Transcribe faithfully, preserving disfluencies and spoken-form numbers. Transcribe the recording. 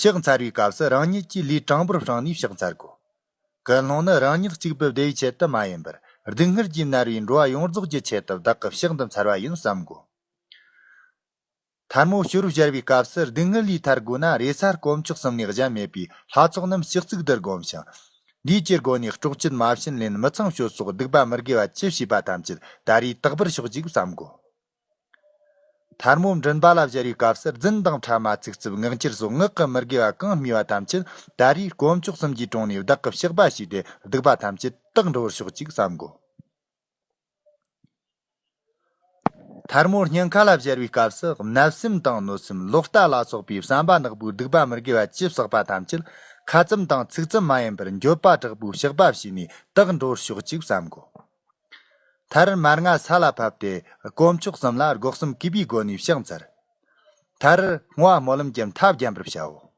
ཕྱག་འཚལ་བའི་སྐབས་སུ་རང་ཉིད་ཀྱིས་ལུས་དྲང་པོར་བསྲངས་ནས་ཕྱག་འཚལ་དགོས། ཀུན་སློང་ནི་རང་ཉིད་གཅིག་པུ་བདེ་བའི་ཆེད་དུ་མ་ཡིན་པར། སྡུག་བསྔལ་གྱིས་མནར་བའི་འགྲོ་བ་ཡོངས་རྫོགས་ཀྱི་ཆེད་དུ་བདག་གིས་ཕྱག་འདི་འཚལ་བ་ཡིན་བསམ་དགོས། ཐལ་མོ་ཕྱི་རུ་སྦྱར་བའི་སྐབས་སུ། སྡུག་བསྔལ་ལས་ཐར་དགོས་ན། རེས་གཟའ་དཀོན་མཆོག་གསུམ་ལས་གཞན་མེད་པའི་ལྷ་ཚོགས་རྣམས་ཕྱག་གཙིགས་ཏུ་བསྒོམ་ཞིང་། ལུས་ཀྱི་སྒོ་ནས་སྲོག་གཅོད་མ་བྱིན་ལེན། མི་ཚངས་སྤྱོད་སོགས་སྡིག་པ་མི་དགེ་བ་ཅི་བྱས་པ་ཐམས་ཅད་ད་རེས་དག་པར་ཤོག་ཅིག་བསམ་དགོས། ཐལ་མོ་མགྲིན་པ་ལ་སྦྱར་བའི་སྐབས་སུ། རྫུན་དང་ཕྲ་མ། ཚིག་རྩུབ་ངག་འཁྱལ་སོགས་ངག་གི་མི་དགེ་བ་གང་སྨྲས་པ་ཐམས་ཅད་ད་རེས་དཀོན་མཆོག་གསུམ་གྱི་དྲུང་ནས་བདག་གིས་བཤགས་པ་བྱས་ཏེ། སྡིག་པ་ཐམས་ཅད་དག་འགྲོ་བར་ཤོག་ཅིག་བསམ་དགོས། ཐལ་མོ་སྙིང་ཁ་ལ་སྦྱར་བའི་སྐབས་སུ། བརྣབ་སེམས་དང་གནོད་སེམས། ལོག་ལྟ་ལ་སོགས་པའི་བསམ་པ་ནག་པོའི་སྡིག་པ་མི་དགེ་བ་ཅི་བསགས་པ་ཐམས་ཅད་ཁ་ཙམ་དང་ཚིག་ཙམ་མ་ཡིན་པར་འགྱོད་པ་དྲག་པོས་བཤགས་པ་བྱས་ནས་དག་འགྲོ་བར་ཤོག་ཅིག་བསམ་དགོས། མཐར་མར་ང་ས་ལ་ཕབ་སྟེ། དཀོན་མཆོག་གསུམ་ལ་སྒོ་གསུམ་གུས་པའི་སྒོ་ནས་ཕྱག་འཚལ། མཐར་བསྔོ་བ་སྨོན་ལམ་གྱི་མཐའ་བརྒྱན་པར་བྱའོ།